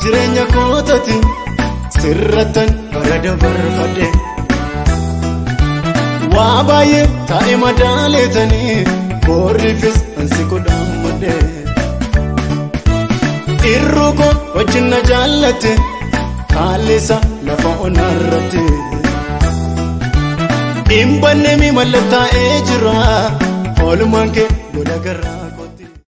Jireenya kootati sirrattan bara dabarfadhe. Waa baay'ee taa'e madaaleetanii boorriifis ansi godhammadhe. Irruu koo wajjin na jaallatte haalli isaa lafa onarratti. Hin banne mi mallattaa'ee jira oolmaan kee godha garaa.